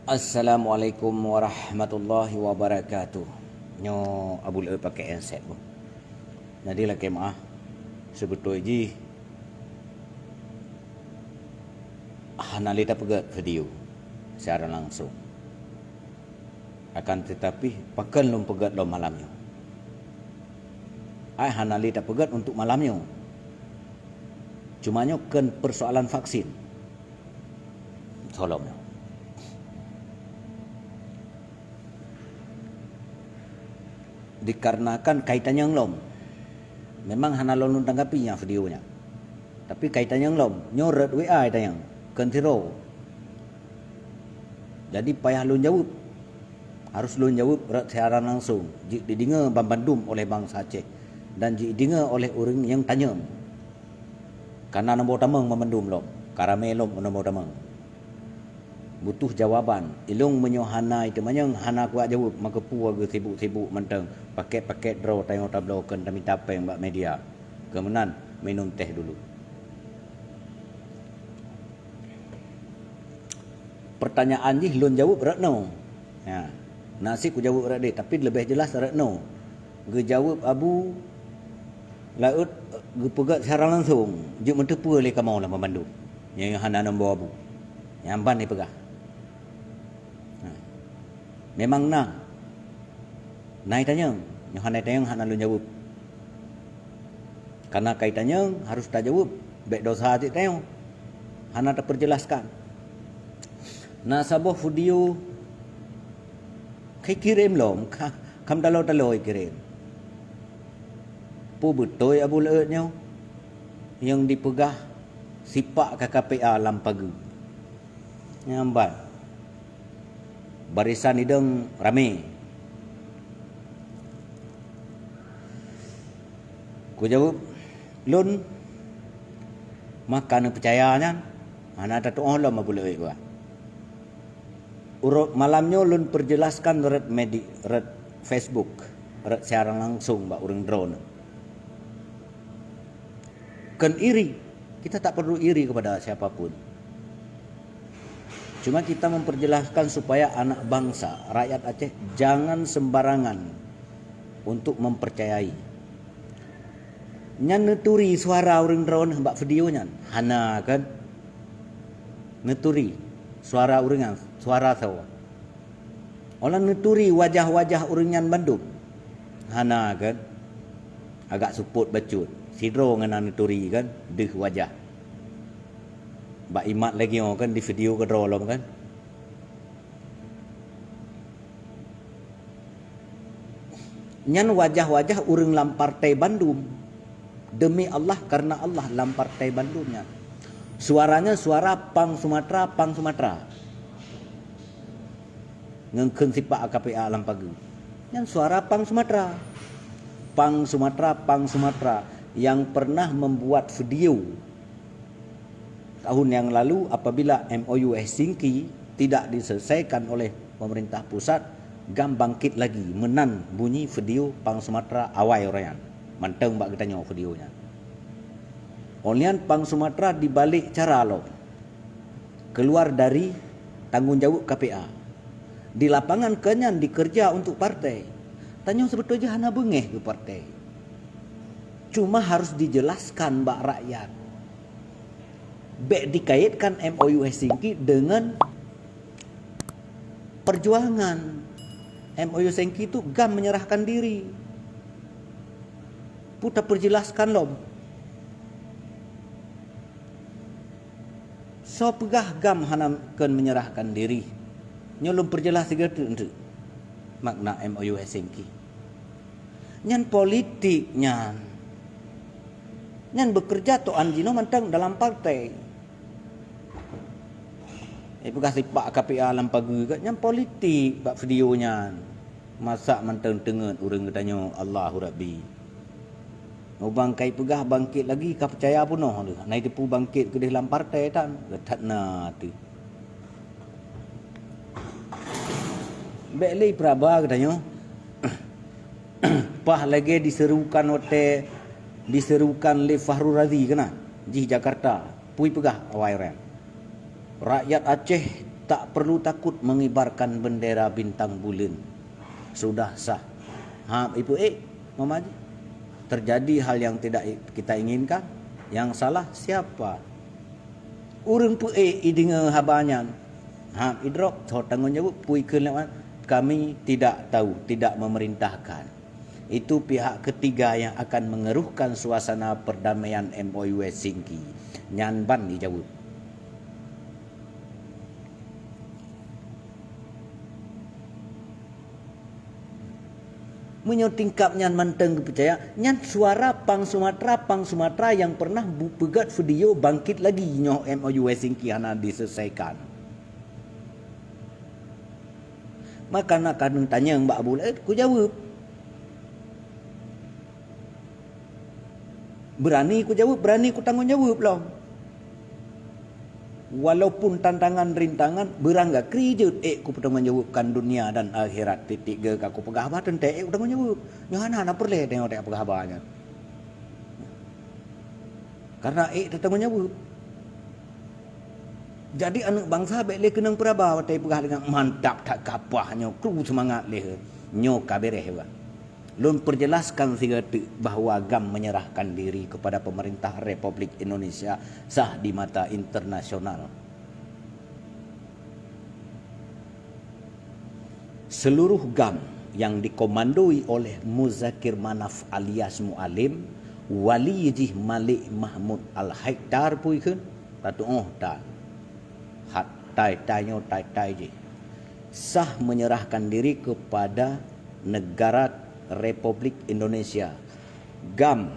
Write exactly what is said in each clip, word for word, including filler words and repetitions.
Assalamualaikum warahmatullahi wabarakatuh. Nyoe Abu Leue pakai handset bu. Jadi lakée meuah, seubeutôi jih hana lé tapeugét video secara langsung. Akan tetapi, pakon lôn peugét lom malam nyoe? Ai hana lé tapeugét untuk malam nyoe. Cuma nyoe kon persoalan vaksin. Tolong nyoe. Dikarenakan kai tanyong lom. Memang hana lôn lôn tanggapi nyang video nyan. Tapi kai tanyong lom, nyoe rot W A tanyong, kon sidroe. Jadi payah lôn jaweueb. Harus lôn jaweueb rot siaran langsung, jeuet dideungoe banmandum oleh bansa Aceh dan jeuet dideungoe oleh ureuëng nyang tanyong. Kana nombor tamong banmandum lom, ka ramé lom nombor tamong. Butuh jawaban. Ilong meunyoe hana iteumanyong, hana kuat jaweueb, maka peue geusibuk-sibuk mantong, pakét-pakét droe tanyoe tabloe kon tamita péng bak media. Keumeunan, minum teh dulu. Pertanyaan jih lôn jaweueb rot nyoe. Ha. Na sit kujaweueb rot deh, tapi leubeh jelas rot nyoe. Geujaweueb Abu Laôt geupeugah secara langsung, jeuet meuteupeue lé kamoe lam bandum. Nyang hana nombor Abu. Nyang ban ipeugah. Ha. Memang na. Na itanyong, nyoe hana itanyong hana lôn jaweueb. Karena ka itanyong harus tajaweueb, bék dosa cit tanyoe. Hana tapeujelaskan. Na saboh video ka ikirém lom, ka, kam talo-talo ikirém. Peue beutôi Abu Laôt nyoe nyang dipeugah sipak K K P A lam pageue? Nyang ban. Barisan idong ramé. Kujaweueb lôn, maka neupeucaya nyan, hana tatuoh lom Abu Laôt bah. Uroe malam nyoe lôn peujelaskan rot medi-, rot Facebook, rot siaran langsung bak ureuëng droeneuh. Kon iri. Kita tak perlu iri kepada siapa pun. Cuma kita memperjelaskan supaya anak bangsa, rakyat Aceh, jangan sembarangan untuk mempercayai. Nyan neuturi suara ureuëng droeneuh bak video nyan? Hana kan? Neuturi suara ureuëng nyan, suara soe? Óh lheueh neuturi wajah-wajah ureuëng nyan bandum? Hana kan? Agak seupôt bacut. Sidroe ngon na neuturi kan, deuh wajah. Bak imat lagée nyoe kan, di video keudroe lom kan. Nyan wajah-wajah ureuëng lam partai bandum. Demi Allah, karena Allah lam partai bandum nyan. Suaranya suara pang Sumatera, pang Sumatera. Ngon kheun sipak K P A lam pageue. Nyan suara pang Sumatera. Pang Sumatera, pang Sumatera yang pernah membuat video tahun yang lalu apabila M O U Helsinki tidak diselesaikan oleh pemerintah pusat, GAM bangkit lagi, meunan bunyi video pang Sumatera awai uroe nyan. Mantong bak geutanyoe video nyan. Óh lheueh nyan pang Sumatera dibalik cara lom. Keluar dari tanggung jaweueb K P A. Di lapangan keu nyan dikeureuja untuk partai. Tanyoe seubeutôi jih hana beungéh keu partai. Cuma harus dijelaskan bak rakyat. Bék dikaitkan M O U Helsinki dengan perjuangan. M O U Helsinki tu GAM menyerahkan diri. Peue tapeujelaskan lom. Soe peugah GAM hana kon menyerahkan diri? Nyoe lôn peujeulaih sigoe teuk makna M O U Helsinki. Nyan politik nyan. Nyan beukeureuja toan jinoe mantong dalam partai. Eh, peugah sipak K P A lam pageue gét nyan politik bak video nyan. Masak mantong teungeut ureuëng geutanyoe, Allahu Rabbi. Ubang kai peugah bangkit lagi ka peucaya peunoh leuh. Nai teupeu bangkit keudeh lam partai tan. Geutat na teuh. Bék lé peuraba geutanyoe. Pah lagée diserukan watée diserukan lé Fahrul Razi keunan jih Jakarta. Pui peugah awai ureuëng. Rakyat Aceh Tak perlu takut mengibarkan bendera bintang bulan. Sudah sah. Ha, ipeuék, Muhammad Haji. Terjadi hal yang tidak i-, kita inginkan, yang salah siapa? Ureuëng peuék ideungoe haba nyan. Ha, idrop, tho tanggong jaweueb, pui kheun lewat, "Kami tidak tahu, tidak memerintahkan." Itu pihak ketiga yang akan mengeruhkan suasana perdamaian M O U Helsinki. Nyan ban ijaweueb. Meunyoe tingkap nyan mantong geupeucaya, nyan suara Pang Sumatra, Pang Sumatra nyang pernah bu-, peugét video bangkit lagi nyoe M O U Helsinki hana diselesaikan. Maka na ka neutanyong bak Abu Laet, kujaweueb. Beurani kujaweueb, beurani kutanggong jaweueb lom. Walaupun tantangan, rintangan, beurangga krijeuet ék kupeutanggong jaweuebkan dunia dan akhirat. Titik geu ka kupeugah haba teuntée ék kutanggong jaweueb. Nyoe hana, hana peureulée tanyoe tapeugah haba nyan. Karena ék tatanggong jaweueb. Jadi aneuëk bansa bék lé keunong peuraba watée peugah deungon mantap that kapah nyoe, kru seumangat lé. Nyoe ka béréh uroe. Lôn perjelaskan sigoe teuk bahwa GAM menyerahkan diri kepada pemerintah Republik Indonesia sah di mata internasional. Seluruh GAM yang dikomandoi oleh Muzakir Manaf alias Mualim, wali jih Malik Mahmud Al-Haidar pui kheun, tatuoh ta. Hat tai-tai nyoe tai-tai jih. Sah menyerahkan diri kepada negara Republik Indonesia. GAM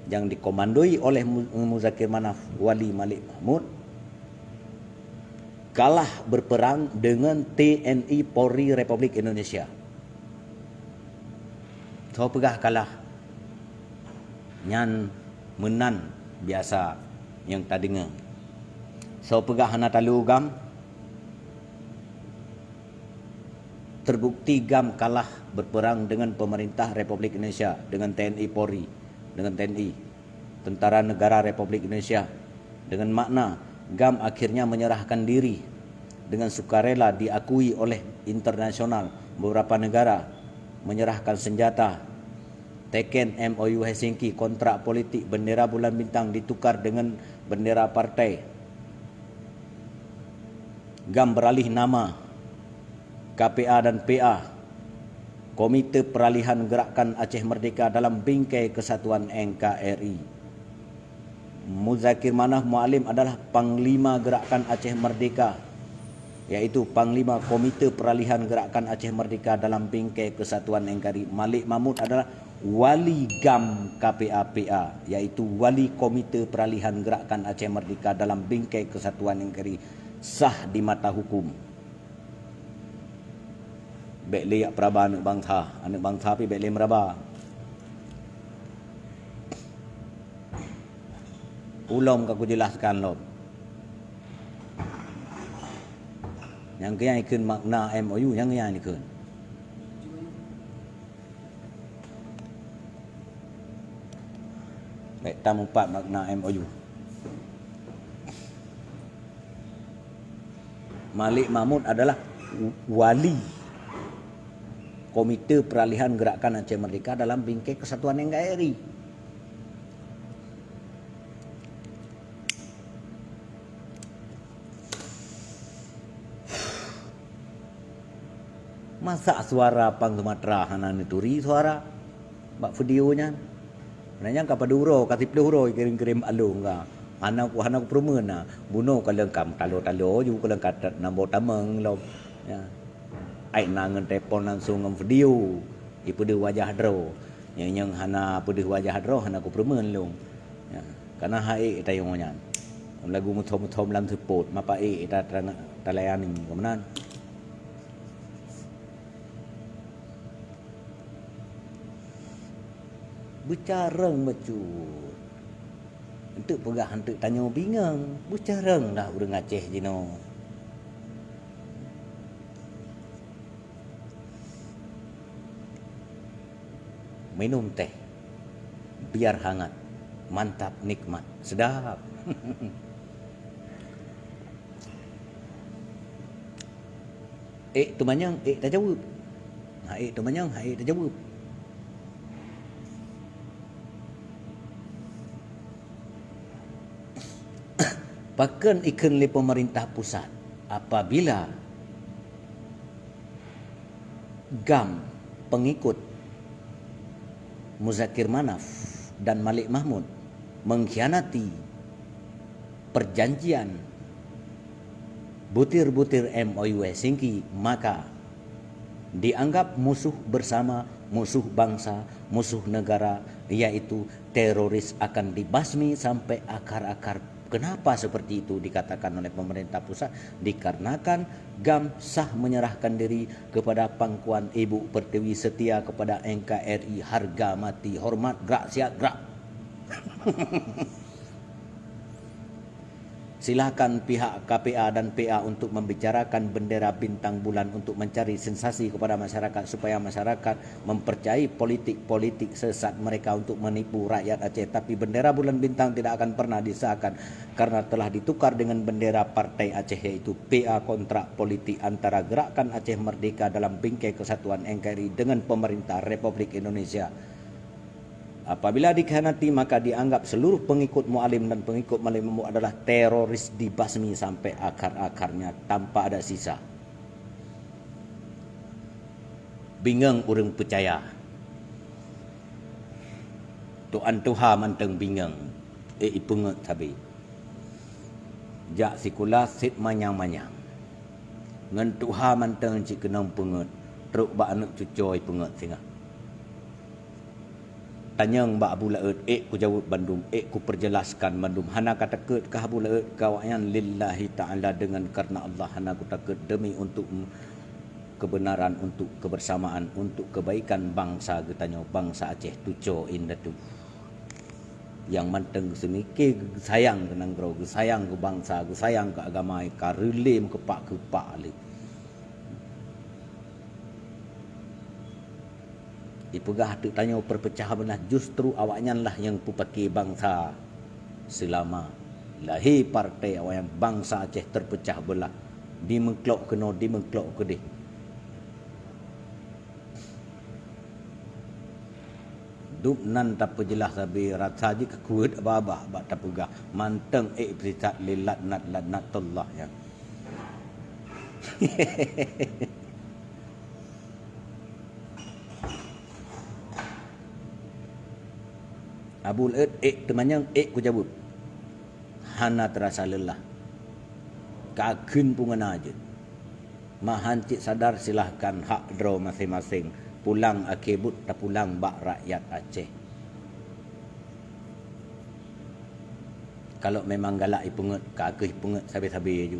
yang dikomandoi oleh Mu-, Muzakir Manaf, Wali Malik Mahmud, kalah berperang dengan T N I Polri Republik Indonesia. Soe peugah kalah? Nyan meunan biasa nyang tadeungoe. Soe peugah hana talo GAM? Terbukti GAM kalah berperang dengan pemerintah Republik Indonesia, dengan T N I Polri, dengan T N I, Tentara Negara Republik Indonesia. Dengan makna, GAM akhirnya menyerahkan diri. Dengan sukarela diakui oleh internasional, beberapa negara menyerahkan senjata. Teken M O U Helsinki, kontrak politik, bendera bulan bintang ditukar dengan bendera partai. GAM beralih nama K P A dan P A, Komite Peralihan Gerakan Aceh Merdeka, dalam bingkai kesatuan N K R I. Muzakir Manaf Mualim adalah Panglima Gerakan Aceh Merdeka, yaitu Panglima Komite Peralihan Gerakan Aceh Merdeka dalam bingkai kesatuan N K R I. Malik Mahmud adalah Wali GAM K P A P A, yaitu Wali Komite Peralihan Gerakan Aceh Merdeka dalam bingkai kesatuan N K R I, sah di mata hukum. Bék lé jak peuraba aneuëk bansa, aneuëk bansa pih bék lé meuraba. Ulôn ka kujelaskan lom. Nyang keu nyan ikheun makna M O U, nyang keu nyan ikheun. Baik, tameupat makna M O U. Malik Mahmud adalah wali Komite Peralihan Gerakan Aceh Merdeka dalam bingkai kesatuan N K R I. Masa suara Pang Sumatra hana neuturi suara bak video nyan? Nyan ka padub uroe, ka siplôh uroe kirém-kirém along ka. Hana ku, hana kupeurumeun na. Bunoe ka leueng ka talo-talo ju, ka leueng ka ta-, nambô tamong lom. Ya. Ai na ngon telepon langsung ngon video. Ipeudeuh wajah droe. Nyang, nyang hana peudeuh wajah droe hana kupeurumeun lôn. Ya. Kana hai tayong nyan. Lagu muthom-muthom lam seupôt, mapa ék ta-, ta-, talayani keumenan. Beucarông bacut. Eunteuk peugah eunteuk tanyoe bingong, beucarông dah ureuëng Aceh jinoe. Minum teh, biar hangat, mantap nikmat, sedap. Ék teumanyong, ék tajaweueb. Ha ék teumanyong, ha ék tajaweueb. Pakon ikheun lé peumeurintah pusat apabila GAM pengikut Muzakir Manaf dan Malik Mahmud mengkhianati perjanjian butir-butir M O U Helsinki, maka dianggap musuh bersama, musuh bangsa, musuh negara, yaitu teroris akan dibasmi sampai akar-akar. Kenapa seperti itu dikatakan oleh pemerintah pusat? Dikarenakan GAM sah menyerahkan diri kepada pangkuan Ibu Pertiwi, setia kepada N K R I, harga mati, hormat, gerak siap, gerak. Silakan pihak K P A dan P A untuk membicarakan bendera bintang bulan untuk mencari sensasi kepada masyarakat supaya masyarakat mempercayai politik-politik sesat mereka untuk menipu rakyat Aceh. Tapi bendera bulan bintang tidak akan pernah disahkan karena telah ditukar dengan bendera Partai Aceh, yaitu P A, kontrak politik antara Gerakan Aceh Merdeka dalam bingkai kesatuan N K R I dengan pemerintah Republik Indonesia. Apabila dikhianati, maka dianggap seluruh pengikut Mualim dan pengikut Malik Mahmud adalah teroris, dibasmi sampai akar-akarnya tanpa ada sisa. Bingong ureuëng peucaya. Tuan tuha mantong bingong, ék ipeungeuet sabe. Jak sikula sit manyang-manyang. Ngon tuha mantong cit keunong peungeuet, trok bak aneuëk cucoe ipeungeuet singoh. Tanyong bak Abu Laôt, ék kujaweueb bandum, ék kupeurjeulaskan bandum. Hana katakot kah Abu Laôt, keu awaknyan lillahi ta'ala, deungon kareuna Allah hana kutakot, demi untuk keubeunaran, untuk keubeusamaan, untuk keubaikan bansa geutanyoe, bansa Aceh, tuco indatu. Nyang mantong geuseumiké geusayang keu nanggroe, geusayang keu bansa, geusayang keu agama, ka reulém keupak-keupak lé. Ipeugah teuk tanyoe peupeucah beulah, justru awaknyan lah nyang peupake bansa. Seulama lahé partai awaknyan, bansa Aceh teupeucah beulah, dimeuklok keunoe, dimeuklok keudeh. Dub nan tapeujeulah sabe, rasa jih keu kuweuet babah bak tapeugah, mantong ék peusisat lé laknat-laknatullah nyan. Abu Laôt, ék teumanyong, ék kujaweueb. Hana teurasa leulah. Ka kheun peue ngon na jeuet. Mahan cit sadar, silahkan, hak droe maséng-maséng. Pulang akhé buet tapulang bak rakyat Aceh. Kalau memang galak ipeungeuet, ka kheueh ipeungeuet sabe-sabe ju.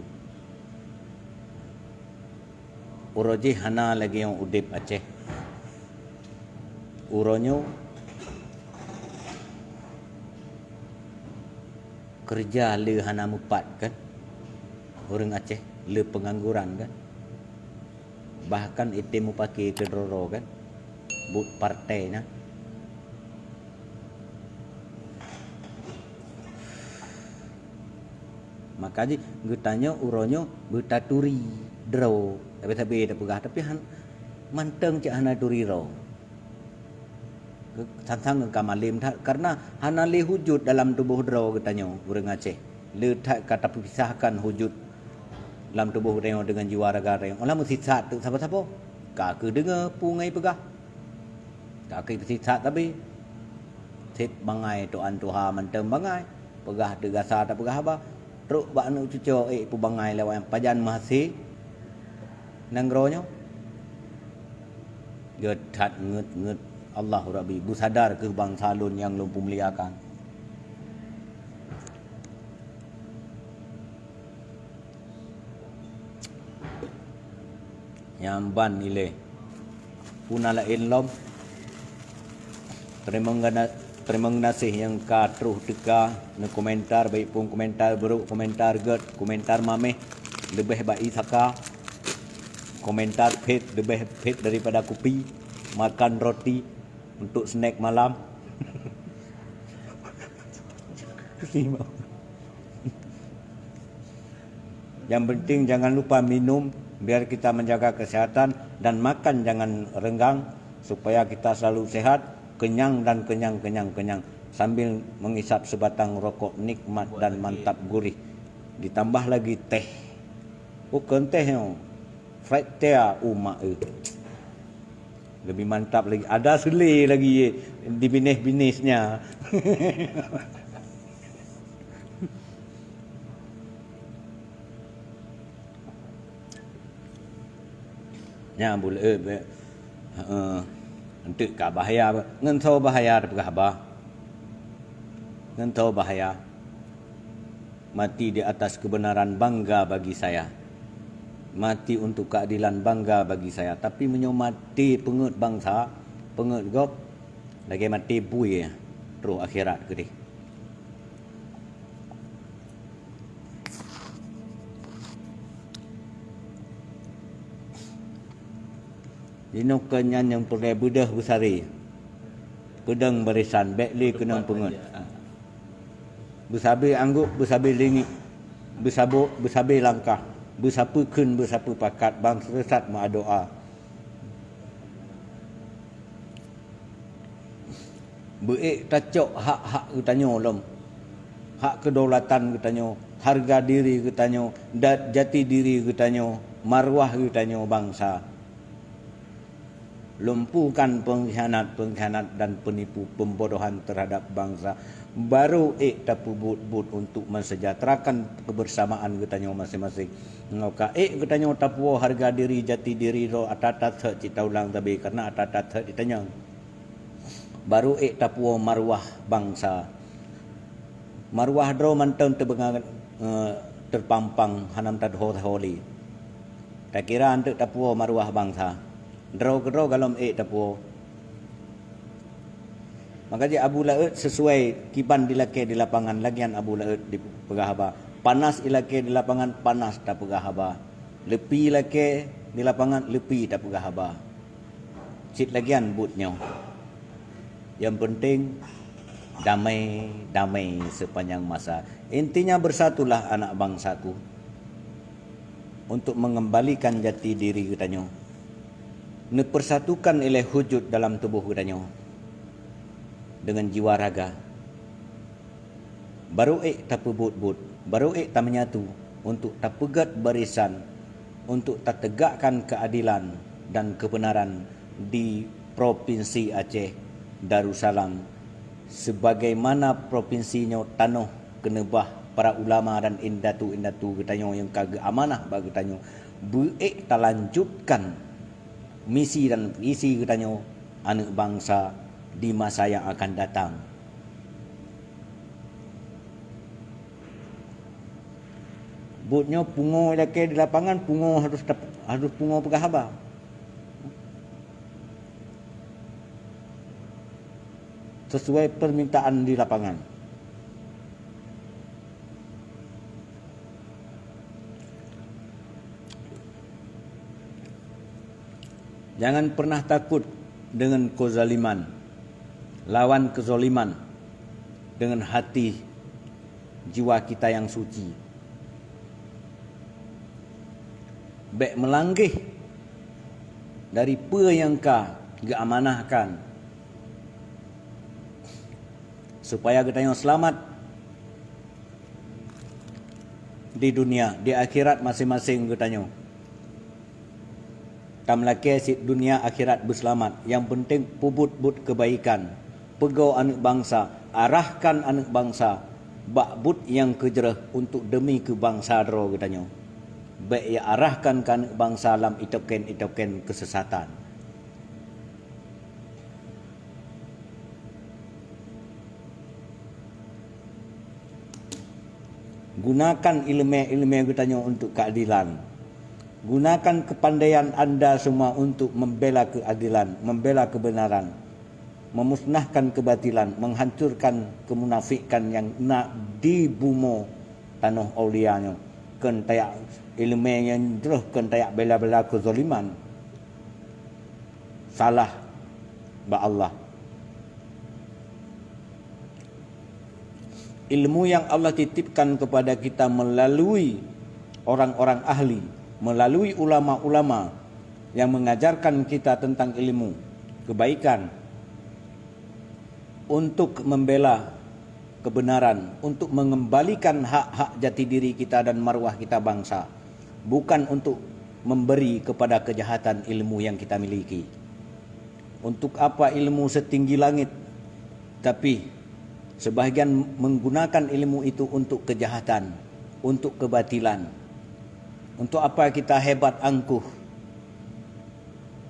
Uroe jih hana lagée nyang udeb Aceh. Uroe nyoe keureuja le hana mupat kan? Ureuëng Aceh le peungangguran kan? Bahkan item mupake keudroe-droe kan? Buet partai na. Maka jih geutanyoe uroe nyoe beutaturi droe. Sabe-sabe tapeugah, tapi han, mantong cit hana turi droe. Sang-sang ka malem that, karena hana lé hujut dalam tuboh droe geutanyoe ureuëng Aceh. Le that ka tapeupisahkan hujut lam tuboh geutanyoe deungon jiwa raga droe. Olah meusisat teuk sapo-sapo. Ka keudeungoe peue nyang ipeugah. Ka keuh peusisat sabe. Cit bangai tuan tuha mantong bangai. Peugah teugasa tapeugah haba. Trok bak aneuëk cucoe ék peubangai lé awaknyan, pajan meuhasé nanggroe nyoe. Geuh that ngeut-ngeut. Allahu Rabbi, beusadar keuh bansa lôn nyang lôn peumuliakan. Nyang ban ilée. Peue na laén lom. Teurimong gana-, teurimong geunaséh nyang ka troh teuka neukomentar, baik phon komentar buruk, komentar gét, komentar maméh leubeh bak ie saka, komentar phet leubeh phet daripada kupi, makan roti untuk snack malam. Yang penting jangan lupa minum, biar kita menjaga kesehatan, dan makan jangan renggang, supaya kita selalu sehat, kenyang dan kenyang, kenyang, kenyang, sambil menghisap sebatang rokok nikmat dan mantap gurih. Ditambah lagi teh. Bukan teh nyoe, Fred Tea umak eh. Lebih mantap lagi. Ada sele lagi di binéh-binéhnya. Nya bule eh, be-, heeh. Enteuk ka bahaya, ngon soe bahaya tapeugah haba. Ngon soe bahaya. Mati di atas kebenaran bangga bagi saya. Mati untuk keadilan bangga bagi saya. Tapi meunyoe mati peungeut bansa, peungeut gob, lagèe mati bui, troh akhirat keudeh. Jinoe keu nyan nyang peureulèe beudôh beusaré. Peudong barisan, bèk lé keunong peungeut. Beusabé anggôk, beusabé lingiek, beusabô-, beusabé langkah, beusapeue kheun, beusapeue pakat, ban seusat meuadoa. Beu-ék tacok hak-hak geutanyoe lom. Hak keudaulatan geutanyoe, hareuga diri geutanyoe, dat-, jati diri geutanyoe, maruah geutanyoe bansa. Lumpuhkan pengkhianat-pengkhianat dan penipu pembodohan terhadap bangsa. Baru ék tapeubuet-buet untuk mensejahterakan kebersamaan geutanyoe maséng-maséng. Ngon ka ék geutanyoe tapuwoe hareuga diri, jati diri droe ata-ata thot cit taulang sabe, karena ata-ata thot jitanyong. Baru ék tapuwoe maruah bansa. Maruah droe mantong teubeunga-, eh, teupampang hana meutatho-tho lé. Takira eunteuk tapuwoe maruah bansa. Droe keudroe golom ék tapuwoe. Maka jih Abu Laôt sesuai kiban dilakée di lapangan, lagée nyan Abu Laôt jipeugah haba. Panas ilakée di lapangan, panas tapeugah haba. Leupi ilakée di lapangan, leupi tapeugah haba. Cit lagée nyan buet nyoe. Yang penting, damai, damai sepanjang masa. Intinya, bersatulah anak bangsaku untuk mengembalikan jati diri geutanyoe. Neupersatukan ilée hujud dalam tuboh geutanyoe dengan jiwa raga. Baru ék tapeubuet-buet, baru ék tamenyatu untuk tapeugét barisan, untuk tategakkan keuadelan dan keubeunaran di Propinsi Aceh Darussalam, sebagaimana propinsi nyoe tanoh keuneubah para ulama dan indatu-indatu geutanyoe nyang ka geuamanah bak geutanyoe. Beu-ék talanjutkan misi dan visi geutanyoe aneuëk bansa di masa nyang akan datang. Buet nyoe pungo ilakée di lapangan, pungo harus tap-, harus pungo peugah haba. Sesuai permintaan di lapangan. Jangan pernah takut dengan kezaliman. Lawan kezaliman dengan hati jiwa kita yang suci. Bék meulanggeh dari peue nyang ka geuamanahkan, supaya geutanyoe seulamat di dunia, di akhirat maséng-maséng geutanyoe. Tameulakée cit dunia akhirat beuseulamat, nyang peunteng peubuet buet keubaikan, peugoe aneuëk bansa, arahkan aneuëk bansa bak buet nyang keujreuh untuk deumi keu bansa droe geutanyoe. Bék ya arahkan keu aneuëk bansa lam itoken-itoken keusesatan. Gunakan iéleumé-iéleumé geutanyoe untuk keuadelan. Gunakan keupandaian anda semua untuk membela keuadelan, membela keubeunaran, memusnahkan keubatilan, meuhancurkan keumunafikan nyang na di bumoe tanoh aulia nyoe. Keu tayak iéleumé nyang jroh, keu tayak bela-bela keuzaliman. Salah bak Allah. Ilmu yang Allah titipkan kepada kita melalui orang-orang ahli, melalui ulama-ulama yang mengajarkan kita tentang ilmu kebaikan untuk membela kebenaran, untuk mengembalikan hak-hak jati diri kita dan marwah kita bangsa, bukan untuk memberi kepada kejahatan ilmu yang kita miliki. Untuk apa ilmu setinggi langit, tapi sebahagian menggunakan ilmu itu untuk kejahatan, untuk kebatilan? Untuk apa kita hebat angkuh?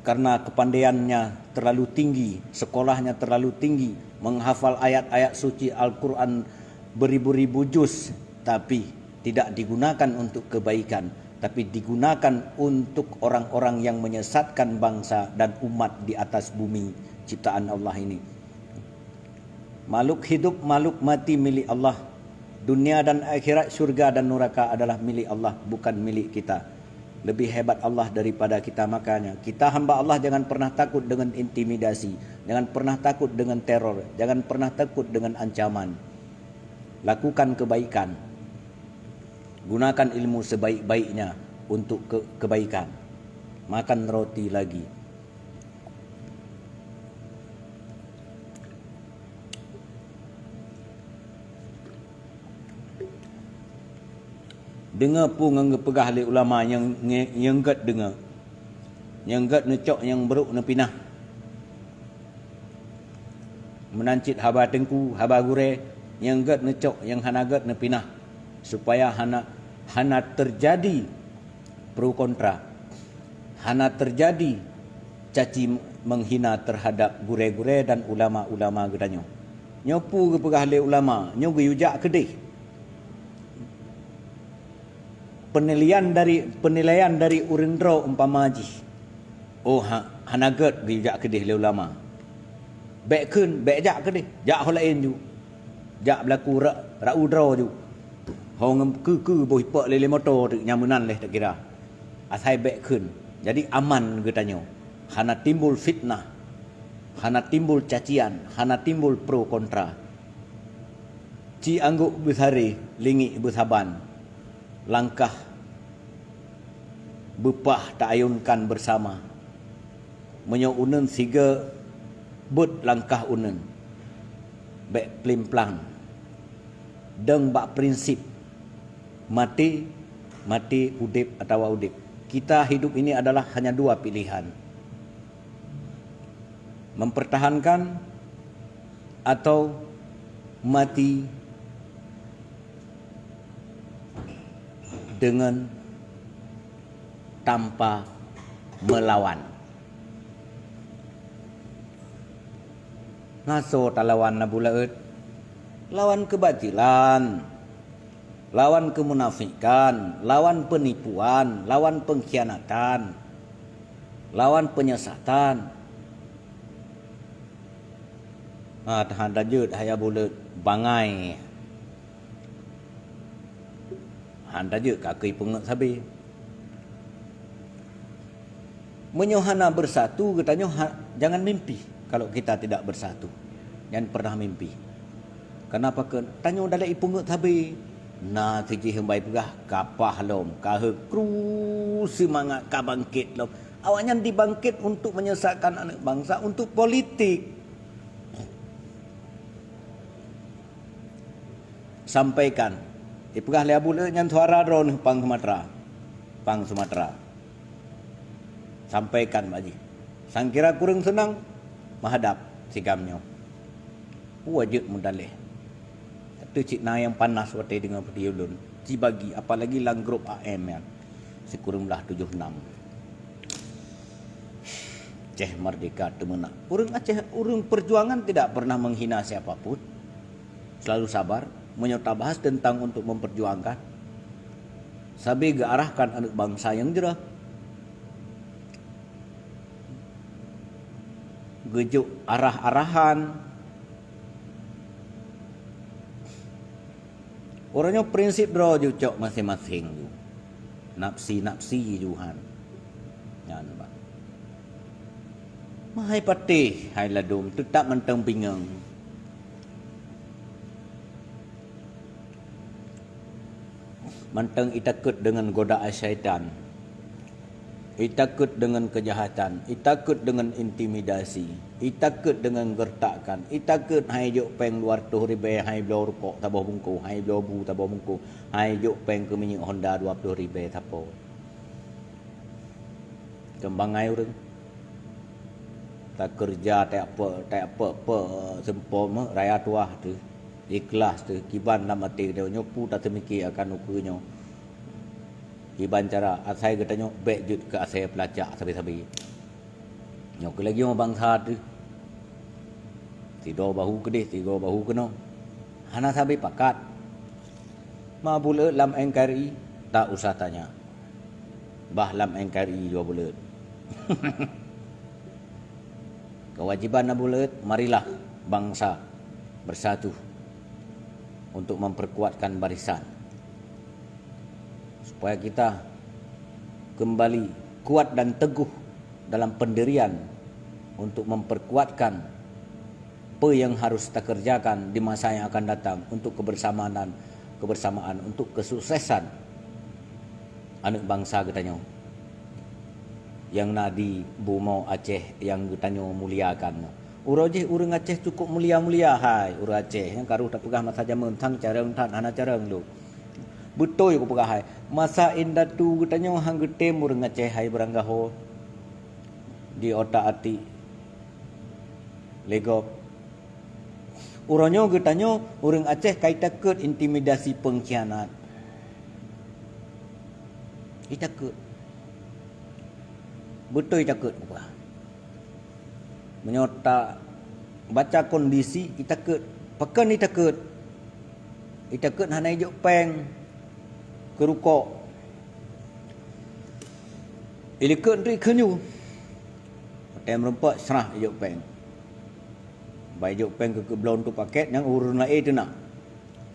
Karena kepandaiannya terlalu tinggi, sekolahnya terlalu tinggi, menghafal ayat-ayat suci Al-Quran beribu-ribu juz, tapi tidak digunakan untuk kebaikan, tapi digunakan untuk orang-orang yang menyesatkan bangsa dan umat di atas bumi ciptaan Allah ini. Makhluk hidup, makhluk mati milik Allah. Dunia dan akhirat, syurga dan neraka adalah milik Allah, bukan milik kita. Lebih hebat Allah daripada kita, makanya kita hamba Allah jangan pernah takut dengan intimidasi, jangan pernah takut dengan teror, jangan pernah takut dengan ancaman. Lakukan kebaikan. Gunakan ilmu sebaik-baiknya untuk ke- kebaikan. Makan roti lagi. Deungoe peue nyang geupeugah lé ulama nyang, nyang gét deungoe. Nyang gét neucok, nyang brok neupinah. Meunan cit haba teungku, haba gurée, nyang gét neucok, nyang hana gét neupinah, supaya hana, hana teujadi pro kontra, hana teujadi caci menghina terhadap gurée-gurée dan ulama-ulama geutanyoe. Nyoe peue geupeugah lé ulama, nyoe geuyue jak keudeh. Penilaian dari, penilaian dari ureuëng droe umpama jih, oh, ha, hana gét geujak keudeh lé ulama. Bék kheun, bék jak keudeh, jak ho laén ju. Jak beulaku ra-, rau droe ju. Ho ngon keu-keu boh ipok lé-lé moto teuk nyang meunan leh takira. Asai bék kheun. Jadi aman geutanyoe. Hana timbul fitnah. Hana timbul cacian, hana timbul pro kontra. Ci anggôk beusaré, lingiek beusaban. Langkah beupah taayunkan beusama. Meunyoe uneun sigoe, beuet langkah uneun. Bék plimplang. Dong bak prinsip, maté, maté, udeb atawa udeb. Kita hidup ini adalah hanya dua pilihan. Mempertahankan atau mati dengan tanpa melawan. Na soe talawan Abu Laôt? Lawan keubatilan, lawan keumunafikan, lawan peunipuan, lawan peungkhianatan, lawan peunyeusatan. Ha, tahan tajeuet hai Abu Laôt bangai. Han tajeuet ka keu ipeungeuet sabe. Meunyoe hana beusatu, geutanyoe ha-, jangan mimpi. Kalau kita tidak bersatu, jangan pernah mimpi. Kenapa ke tanyoe dalek ipeungeuet sabe? Na sijih hembai peugah, kapah lom, ka heukru seumangat ka bangkét lom. Awaknyan dibangkét untuk menyesatkan aneuk bangsa untuk politik. Sampaikan. Ipeugah lé Abu Laôt nyan suara droeneuh pang Sumatera. Pang Sumatera. Sampaikan bak jih. Sangkira kureueng seunang meuhadab sigam nyoe. Peue jeuet meudaléh. Ateueh cit na nyang panas watée deungoe peudeh ulôn. Jibagi, apalagi lam grup A M nyan. Sikureueng blaih tujoh nam. Aceh merdeka teumeunak. Ureuëng Aceh, ureuëng perjuangan tidak pernah menghina siapa pun. Selalu sabar, meunyoe tabahas tentang untuk memperjuangkan. Sabe geuarahkan aneuk bangsa nyang jroh. Geujok arah-arahan. Uroe nyoe prinsip droe ju cok maséng-maséng ju. Nafsi-nafsi ju han. Nyan, bah. Meuhai patéh, hai ladôm, teutap mantong bingung. Mantong itakot deungon godaan syaitan, itakot deungon keujahatan, itakot deungon intimidasi, itakot deungon geurtakan, itakot hai jok péng dua ratus ribée hai bloe rukok saboh bungkôh, hai bloe bu saboh bungkôh, hai jok péng keu minyeuk Honda dua ploh ribée sapo. Keumbang ai ureuëng. Takeureuja tajak peuek, tajak peuek-peuek seumpom raya tuah teuh, ikhlas teuh, kiban lam até geutanyoe nyoe peue taseumike akan ukeue nyoe. Kiban cara asai geutanyoe bék jeuet keu asai peulacak sabe-sabe. Nyoe keuh lagée nyoe bansa teuh. Sidroe bahu keudeh, sidroe bahu keunoe. Hana sabe pakat. Ma buleut lam N K R I, tak usah tanya. Bah lam N K R I jua buleut. Kewajiban Abu Laut, marilah bangsa bersatu untuk memperkuatkan barisan, supaya kita kembali kuat dan teguh dalam pendirian untuk memperkuatkan apa yang harus kita kerjakan di masa yang akan datang untuk kebersamaan dan kebersamaan, untuk kesuksesan aneuk bansa geutanyoe nyang na di bumoe Aceh nyang geutanyoe muliakan. Uroe jih ureuëng Aceh cukup mulia-mulia hai ureuëng Aceh, nyang karu tapeugah masa jameun sang carông that hana carông lom. Beutôi kupeugah hai, masa indatu geutanyoe han geutem ureuëng Aceh hai beuranggaho di otak atik legop. Uroe nyoe geutanyoe ureuëng Aceh ka itakot intimidasi pengkhianat. Itakot. Beutôi itakot, bah. Meunyoe ta baca kondisi, itakot. Pakon itakot? Itakot hana ijok péng keu rukok. Ilikot nteuk ikheun ju. Watée meurumpok, srah ijok péng. Bah ijok péng keu keubloe untuk paket nyang ureuëng laén teunak.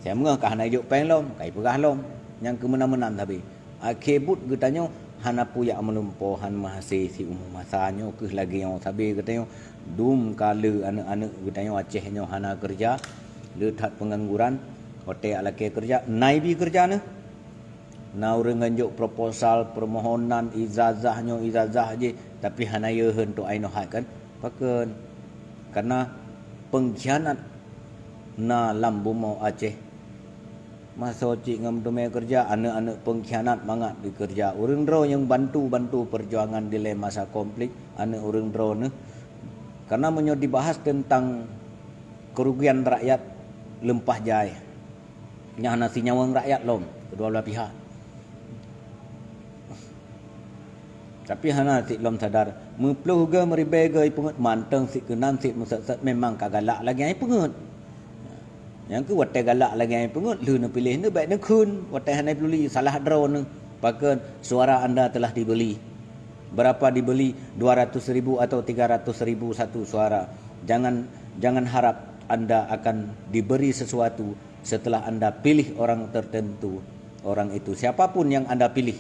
Saya meungoh ka hana ijok péng lom, ka ipeugah lom. Nyang keu meunan-meunan sabe. Akhé buet geutanyoe hana puyak meulumpo, han meuhasé siumu masa nyoe keuh lagée nyoe sabe geutanyoe dum ka le aneuëk-aneuëk geutanyoe Aceh nyoe hana keureuja, le that peungangguran, watée alakée keureuja, na ibi keureuja neuh. Na ureuëng ngon jok proposal, permohonan, ijazah nyoe ijazah jih, tapi hana yeuheun tu ainoe hai kan? Pakon? Karena pengkhianat na lam bumoe Aceh. Masa cit ngon teumé keureuja, aneuëk-aneuëk pengkhianat mangat dikeureuja. Ureuëng droe nyang bantu-bantu perjuangan dilée masa konflik, aneuëk ureuëng droe neuh. Karena meunyoe dibahas tentang kerugian rakyat leumpah jai. Nyan hana sinyawöng rakyat lom, kedua belah pihak. Tapi hana sit lom sadar, meuploh geu meuribée geu ipeungeut mantong sit keunan sit meuseuet-seuet memang ka galak lagée ipeungeut. Nyang keu watée galak lagée ipeungeut, lheueh neupiléh neuh bék neukheun, watée hana peuduli salah droe neuh. Pakon suara anda telah dibeli. Berapa dibeli? Dua ratus ribu atau tiga ratus ribu satu suara. Jangan jangan harap anda akan diberi sesuatu setelah anda pilih orang tertentu, orang itu, siapapun yang anda pilih.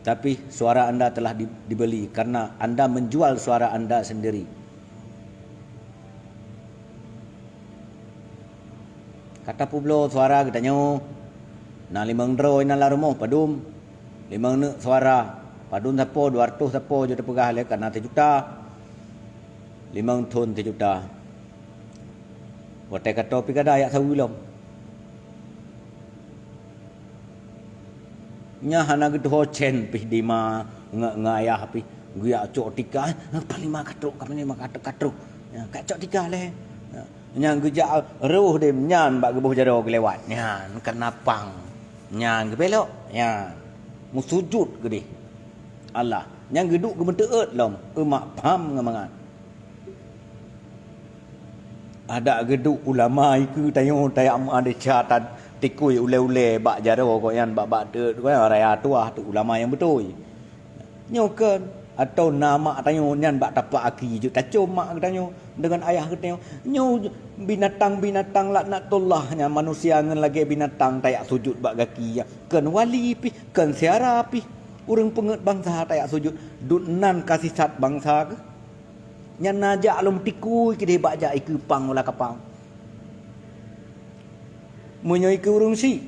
Tapi suara anda telah di- dibeli karena anda menjual suara anda sendiri. Ka tapeubloe suara geutanyoe, na limong droe na lam rumoh padum, limong neuk suara, padum sapo, dua ratus sapo jeuet teupeugah lé kana teujuta, limong thon teujuta. Watée ka toe pih kada yak saweue lom. Nyan hana geutuho cen pih dima nge- ngayah pih geujak cok tika, eh, panglima ka trok, ka panglima ka trok, ka trok. Ya, ka cok tika lé. Ya. Nyan geujak roh deh nyan bak geuboh jaroe geulewat. Nyan keunapang. Nyan geubelok. Nyan meusujut geudeh. Allah. Nyan geuduek geumeuteuôt lom. Umat pham ngon mangat. Adak geuduek ulama ikeue tanyoe tajak meuadesya tan tikui ulée-ulée bak jaroe gobnyan bak-bak teuk gobnyan raya tuah tu ulama nyang beutôi. Nyoe kon atau na mak tanyoe nyan bak tapak aki jeuet tacom mak geutanyoe deungon ayah geutanyoe. Nyoe binatang-binatang laknatullah nyan manusia ngon lagée binatang tajak sujut bak gaki ya. Kon wali pih, kon syara pih. Ureuëng peungeut bansa tajak sujut, dut nan ka sisat bansa keuh. Nyan na jak lom tikui keudeh bak jak ikeue pang ula kapang. Meunyoe ikeue ureuëng syiek,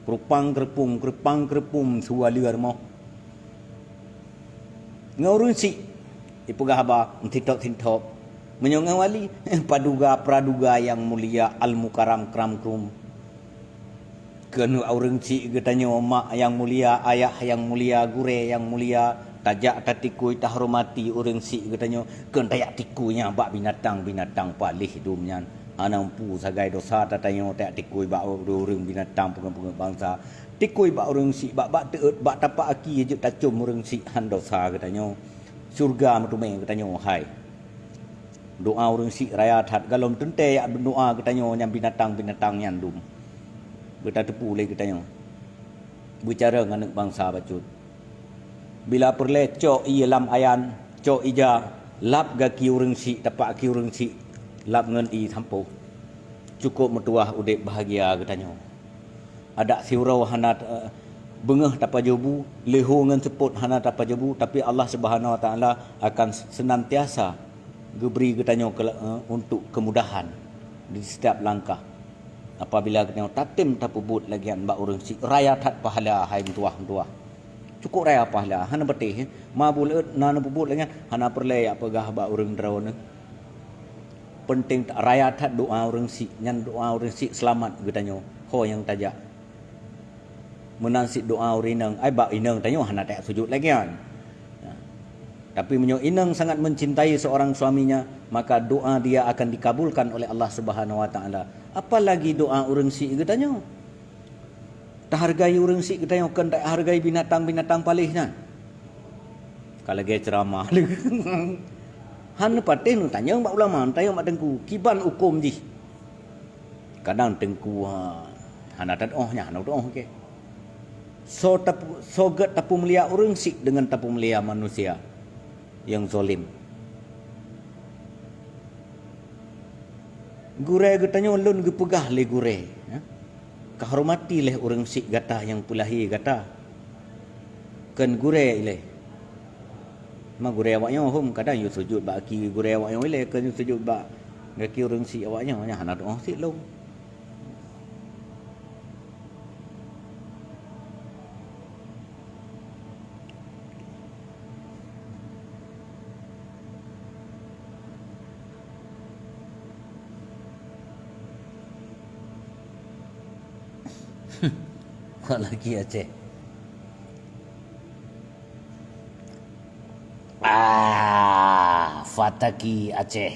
Keurupang-keurupung, keurupang-keurupung su wali rumoh. Ngon ureuëng syiek, ipeugah haba, sintop-sintop. Meunyoe ngon wali, paduga praduga nyang mulia, al-mukarram kram krum. Keuneuk ureuëng syiek geutanyoe, mak nyang mulia, ayah nyang mulia, gurée nyang mulia, tajak tatikui, tahormati ureuëng syiek geutanyoe, keu tajak tikui nyan bak binatang-binatang paléh dum nyan. Hana mampu sagai dosa tatanyoe tajak tikui bak ureuëng binatang peungeuet-peungeuet bansa. Tikui bak ureuëng syiek, bak, bak teuôt, bak tapak aki jeuet tacöm ureuëng syiek, han dosa geutanyoe. Syeuruga meuteumé geutanyoe hai. Doa ureuëng syiek raya that, galom teuntée jak doa geutanyoe nyang binatang-binatang nyan dum. Beutateupeue lé geutanyoe. Beucarông aneuëk bansa bacut. Bila peureulée cok ié lam ayan, cok ija, lap gaki ureuëng syiek, tapak aki ureuëng syiek, lap ngon ié sampoe. Cukôp meutuwah udeb bahagia geutanyoe. Adak siuroe hana, eh, beungéh tapajoh bu, leuhô ngon seupôt hana tapajoh bu, tapi Allah Subhanahu Wa Taala akan senantiasa geubri geutanyoe ke-, eh, untuk kemudahan di setiap langkah. Apabila geutanyoe tatem tapeubuet lagée nyan bak ureuëng syiek, raya that pahala hai meutuwah-meutuwah. Cukôp raya pahala, hana patéh. Ma buleuet na neupeubuet lagée nyan, hana peureulée jak peugah bak ureuëng droeneuh. Peunteng raya that doa ureuëng syiek, nyan doa ureuëng syiek seulamat geutanyoe, ho nyang tajak. Meunan cit doa ureuëng inong, ai bak inong tanyoe hana tajak sujut lagée nyan. Nah, tapi meunyoe inong sangat mencintai seorang suaminya, maka doa dia akan dikabulkan oleh Allah Subhanahu Wa Taala. Apalagi doa ureuëng syiek geutanyoe. Tahargai ureuëng syiek geutanyoe kon tahargai binatang-binatang paléh nyan. Ka lagée ceuramah. Han patéh neutanyong bak ulama, neutanyong bak teungku, kiban hukôm jih. Kadang teungku, ha, hana tatuoh nyan, hana tatuoh, oke. Soe tapu-, soe gét tapeumulia ureuëng syiek deungon tapeumulia manusia nyang zalim. Gurée geutanyoe lôn geupeugah lé gurée, ya. Kahormati lé ureuëng syiek gata nyang peulahé gata. Kon gurée ilée. Ma gurée awaknyoe hom kadang yue sujut bak aki gurée awaknyoe ilée, kon yue sujut bak gaki ureuëng syiek awaknyoe, nyan hana tatuoh cit lom. Kok lagi Aceh? Ah, Fataki Aceh.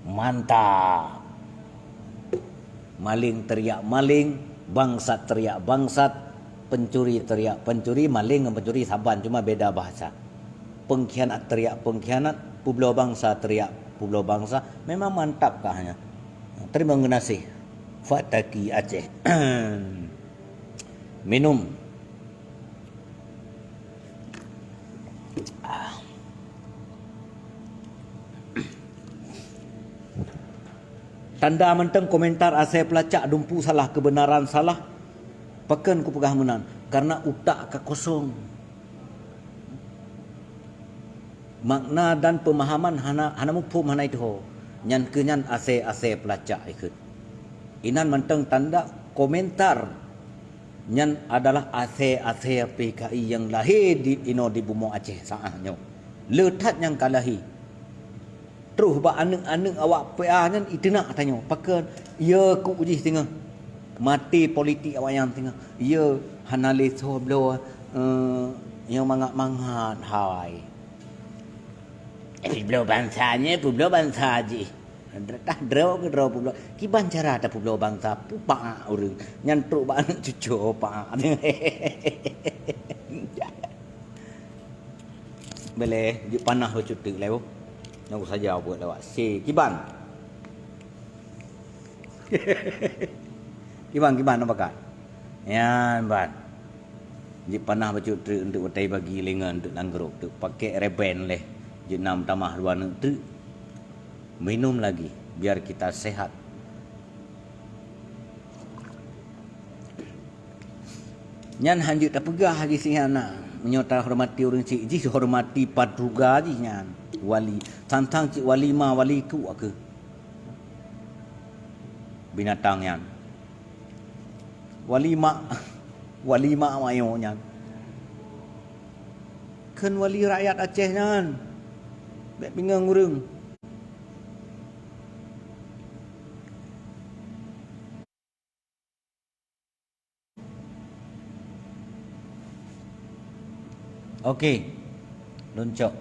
Mantap. Maling teriak maling, bangsat teriak bangsat, pencuri teriak pencuri, maling ngon pencuri saban, cuma beda bahasa. Pengkhianat teriak pengkhianat, peubloe bansa teriak peubloe bansa. Memang mantap kah nyan. Terima kasih. Fataki Aceh. Minum. Tanda mantong komentar asai peulacak dumpu salah, kebenaran salah. Pakon kupeugah meunan? Karena utak ka kosong. Makna dan peumahaman hana, hana muphom, hana itho. Nyan keuh nyan asai-asai peulacak ikheun. Inan mantong tanda komentar. Nyan adalah asai-asai P K I nyang lahé di, inoe di bumoe Aceh saát nyoe. Le that nyang ka lahé. Troh bak aneuëk-aneuëk awak P A nyan iteunak tanyoe. Pakon? Ye kuk jih singoh. Maté politik awaknyan singoh. Ye hana lé soe bloe, eh, nyang mangat-mangat hai. Peubloe bansa nyoe, peubloe bansa jih. Tah droe keu droe peubloe. Kiban cara tapeubloe bansa, peue paak ureuëng. Nyan trok bak aneuk cucoe paak. Boleh, jeuet panah bacut teuk lé, boh. Nyang saja buet lewat. Si, kiban. Kiban, kiban, nampak kan? Nyan, ban. Jeuet panah bacut treuk untuk utai bagi lingon untuk nanggroe, untuk pakai reben leh. Jeuet nam tamah dua neuk treuk. Minum lagi, biar kita sehat. Nyan hanjeuet tapeugah lagi sihan na. Meunyoe tahormati ureuëng syiek jih, hormati paduga jih nyan. Wali, tantang cit wali ma, wali ku aku. Binatang nyan. Wali mak. Wali mak mayo nyan. Kheun wali rakyat Aceh nyan. Bèk pingeung ureueng. Oke. Lôn cok.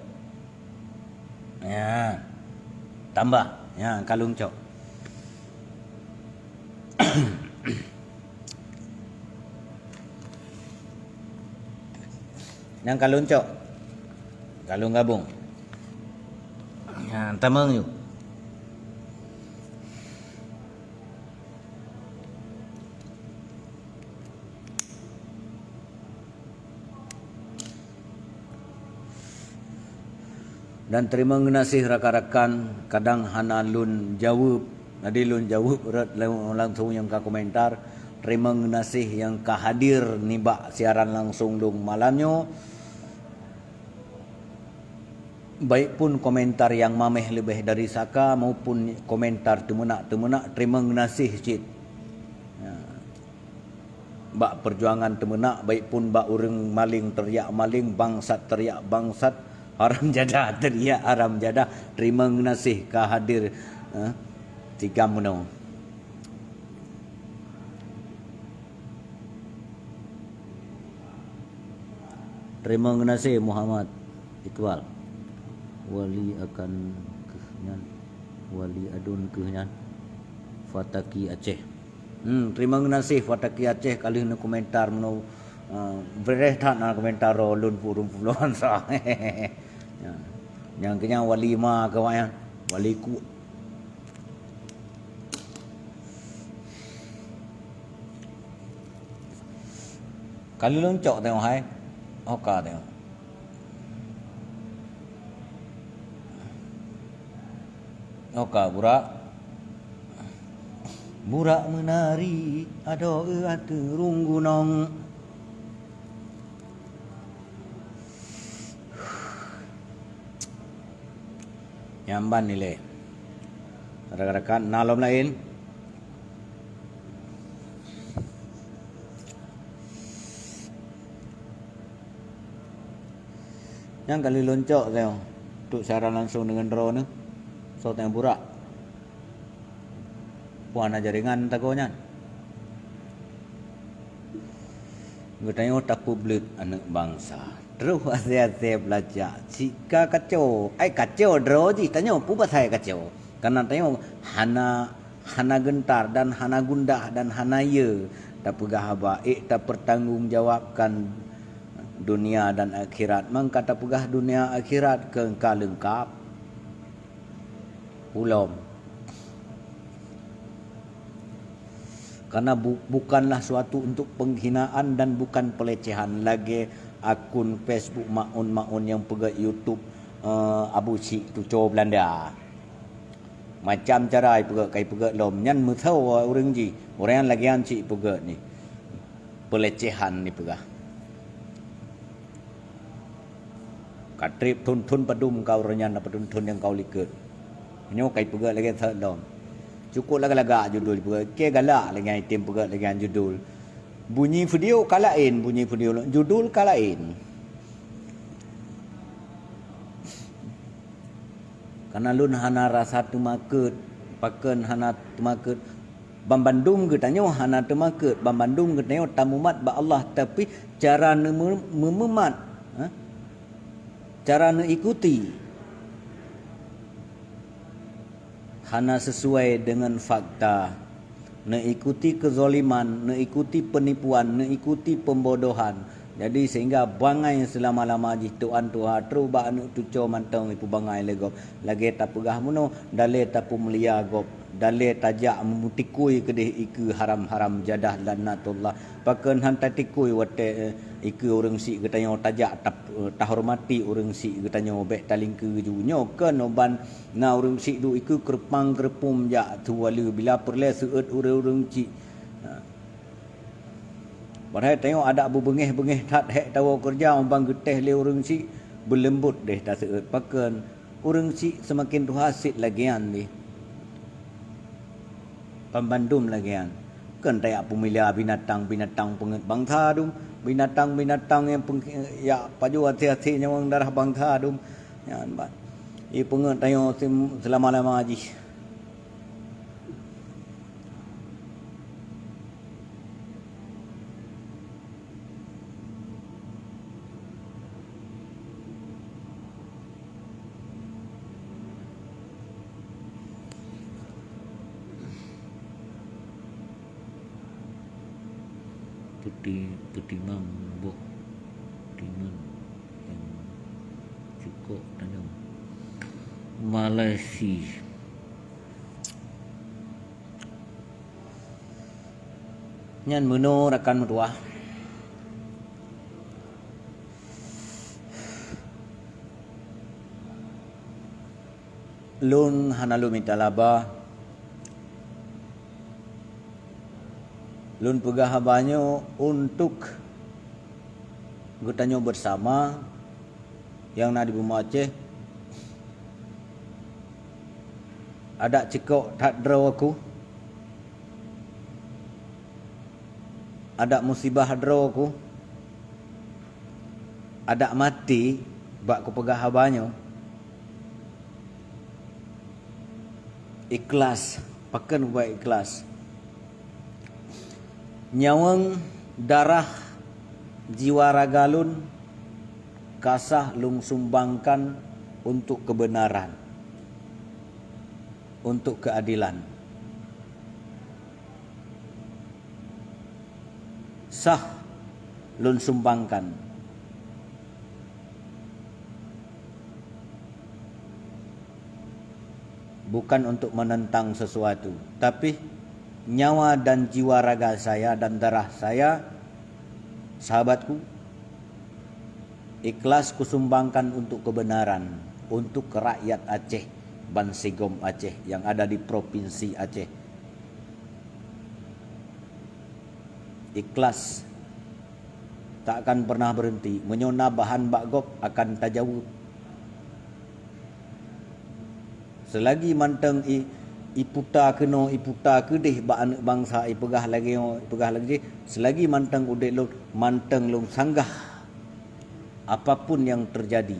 Ya. Tambah. Ya, ka lôn cok. Nyang ka lôn cok. Ka lôn gabong. Ya, tamong yuk. Dan teurimong geunaséh rakan-rakan, kadang hana lôn jaweueb. Jadi lôn jaweueb rot langsung nyang ka komentar. Teurimong geunaséh nyang ka hadir nibak siaran langsung lôn malam nyoe. Baik pun komentar nyang mameh leubeh dari saka maupun komentar teumeunak-teumeunak, teurimong geunaséh cit. Ya. Bak peujuangan teumeunak, baik pun bak ureueng maléng teriak maléng, bangsat teriak bangsat, haram jadah teriak haram jadah, teurimong geunaséh ka hadir, eh, tigam meunoe. Teurimong geunaséh Muhammad Iqbal. Wali akan keuh nyan. Wali adun keuh nyan. Fataki Aceh. Hmm, teurimong geunaséh Fataki Aceh ka lheueh neukomentar meunoe, eh, beureh that na komentar droe lôn purun pulo bansa. Ya. Nyang keunyan wali ma keu awaknyan. Wali ku. Ka lheueh lôn cok tengok hai. Oka tengok. Oka burak. Burak meunari adoe ateueh rhueng gunong. Nyan ban ilée. Rakan-rakan, na lom laén. Nyang ka lheueh lôn cok teuh, untuk siaran langsung deungon droeneuh. Soe teuh burak. Peue hana jaringan tagoe nyan. Geutanyoe tapeubleuet aneuëk bansa. Troh asée-asée beulajak. Cit ka kaco. Ai kaco droe jih tanyoe peue pasai kaco. Kareuna tanyoe hana, hana geuntar dan hana gundah dan hana ye tapeugah haba, ék tapeutanggong jawabkan dunia dan akhirat. Mangka tapeugah dunia akhirat keu ka leungkab. Ulôn. Karena bu-, bukanlah suatu untuk penghinaan dan bukan pelecehan lagée akun Facebook maun-maun nyang peugét YouTube, eh, Abu Syik Tuco Belanda. Macam cara ipeugét, ka ipeugét lom. Nyan meusawa ureuëng jih. Ureuëng nyan lagée nyan cit ipeugét ni. Pelecehan ipeugah. Ka treb thon-thon padum ka ureuëng nyan, padum thon nyang ka u likot. Nyoe ka ipeugét lagée that lom. Cukôp lagak-lagak judul ipeugét. Keu galak lagée nyan item peugét lagée nyan judul. Bunyi video ka laén, bunyi video judul ka laén. Karena lôn hana rasa teumakot, pakon hana teumakot. Banmandum geutanyoe hana teumakot, banmandum geutanyoe tamumat bak Allah, tapi cara neume-, meumumat, ha? Cara neuikuti hana sesuai dengan fakta. Neuikuti keuzaliman, neuikuti peunipuan, neuikuti pembodohan. Jadi, sehingga bangai seulama-lama jih tuan tuha trok bak aneuëk tuco mantong ipeubangai lé gob. Lagée tapeugah meunoe, dalé tapeumulia gob, dalé tajak meutikui keudeh ikeue haram-haram jadah laknatullah. Pakon han tatikui watée, eh, ikeue ureuëng syiek geutanyoe tajak tap-, eh, tahormati ureuëng syiek geutanyoe bék talingkeue ju. Nyoe keunoe ban na ureuëng syiek duek ikeue keureupang-keureupum jak tuwaleue bila peureulée seuôt ureuëng-ureuëng syiek. Ha. Padahai tanyoe adak beubeungéh-beungéh that hék tawoe keureuja, umbang geutéh lé ureuëng syiek beuleumbot deh taseuôt. Pakon ureuëng syiek seumaken tuha cit lagée nyan deh. Banmandum lagée nyan. Kon tajak peumila binatang-binatang peungeuet bansa dum, binatang-binatang nyang peung-, jak pajoh até-até nyawöng darah bansa dum. Nyan ban. Ipeungeuet tanyoe sim-, seulama-lama jih. Peuti-, peutimang boh timun nyang cukôp tanyoe. Malaysia. Nyan meunoe rakan meutuwah. Lôn hana lôn mita laba. Lôn peugah haba nyoe untuk geutanyoe beusama nyang na di bumoe Aceh. Adak cukôp that droe ku. Adak musibah droe ku. Adak maté bak kupeugah haba nyoe. Ikhlas, pakon ubak ikhlas. Nyawöng, darah, jiwa raga lôn ka sah lôn sumbangkan untuk keubeunaran, untuk keuadelan. Sah lôn sumbangkan. Bukan untuk menentang sesuatu, tapi nyawa dan jiwa raga saya dan darah saya, sahabatku, ikhlas kusumbangkan untuk kebenaran, untuk rakyat Aceh, bansigom Aceh yang ada di Provinsi Aceh. Ikhlas. Tak akan pernah berhenti. Meunyoe na bahan bak gob, akan tajaweueb. Seulagi mantong i-, iputa keunoe, iputa keudeh bak aneuëk bansa, ipeugah lagée nyoe, ipeugah lagée jih, seulagi mantong udeb lôn, mantong lôn sanggah. Apapun yang terjadi,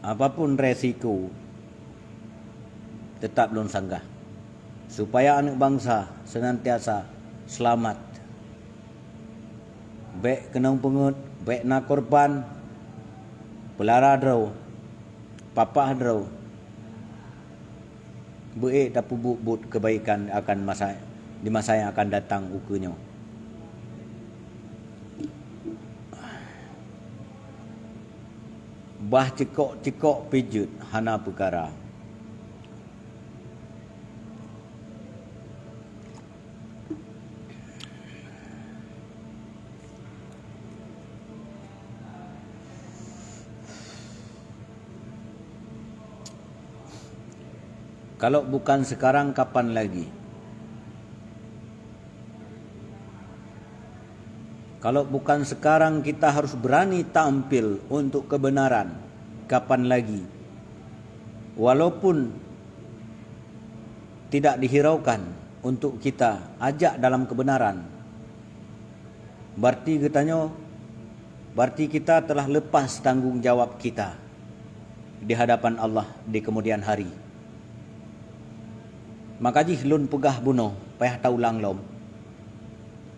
apapun resiko, tetap lôn sanggah. Supaya aneuëk bansa senantiasa seulamat. Bék keunong peungeuet, bék na korban, peulara droe, papah droe. Beu-ék tapeubuet buet keubaikan akan masa, di masa nyang akan datang ukeue nyoe. Bah cukôp-cukôp pih jeuet hana peukara. Kalau bukan sekarang, kapan lagi? Kalau bukan sekarang kita harus berani tampil untuk kebenaran, kapan lagi? Walaupun tidak dihiraukan untuk kita ajak dalam kebenaran, berarti geutanyoe, berarti kita telah lepas tanggung jawab kita di hadapan Allah di kemudian hari. Maka jih lôn peugah bunoe, payah taulang lom.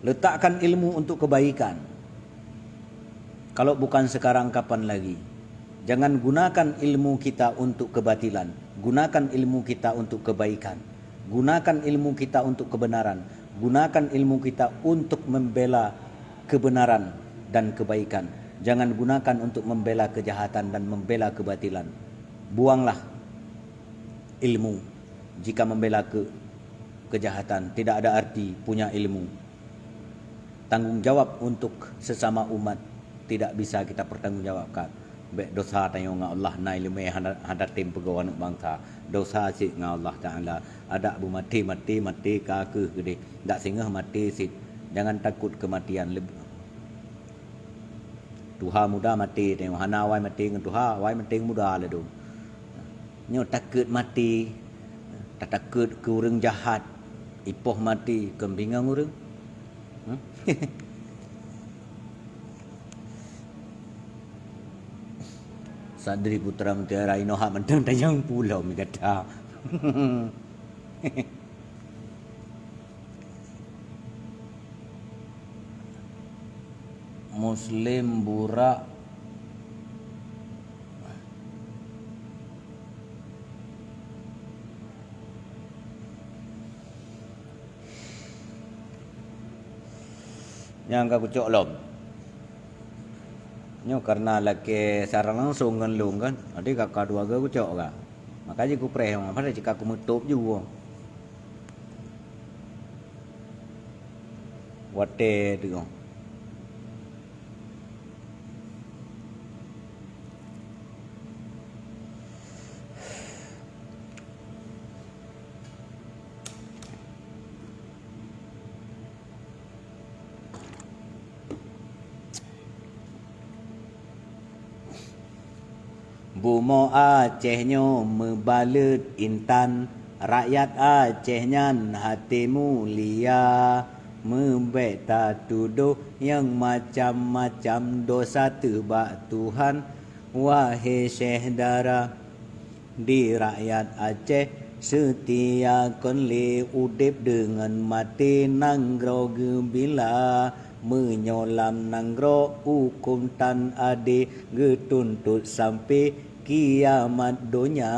Letakkan ilmu untuk kebaikan. Kalau bukan sekarang, kapan lagi? Jangan gunakan ilmu kita untuk kebatilan. Gunakan ilmu kita untuk kebaikan. Gunakan ilmu kita untuk kebenaran. Gunakan ilmu kita untuk membela kebenaran dan kebaikan. Jangan gunakan untuk membela kejahatan dan membela kebatilan. Buanglah ilmu jika membela ke-, kejahatan. Tidak ada arti punya ilmu. Tanggung jawab untuk sesama umat tidak bisa kita pertanggungjawabkan. Bék dosa tanyoe ngon Allah, na iéleumé hana, hana tem peugoe aneuëk bansa. Dosa cit ngon Allah Taala. Adak beumaté-maté, maté ka kheueh keudeh. Dak singoh maté cit. Jangan takut kematian. Leb-, tuha muda maté tanyoe. Hana awai maté ngon tuha, awai maté ngon muda ladôm. Nyoe takot maté, tatakot keu ureuëng jahat, Ipoh maté keumbingang ureuëng. Hmm? Sadri Putra Mutiara inoe hak mantong tajang pulo mi gata. Muslim burak. Nyang ka kucok lom. Nyoe karena lakée sarang langsong ngon lôn kan. Jadi ka ka dua ga kucok ka. Maka jih kupreh, padahai cit ka kumeutôb ju. Watée teungoh. Bumoe Aceh nyoe meubaleuet intan, rakyat Aceh nyan até mulia. Meubék tatudôh nyang macam-macam, dosa teuh bak Tuhan, wahé syedara. Di rakyat Aceh seutia kon lé udeb deungon maté nanggroe geubila. Meunyoe lam nanggroe hukôm tan adé geutuntot sampoe kiamat donya.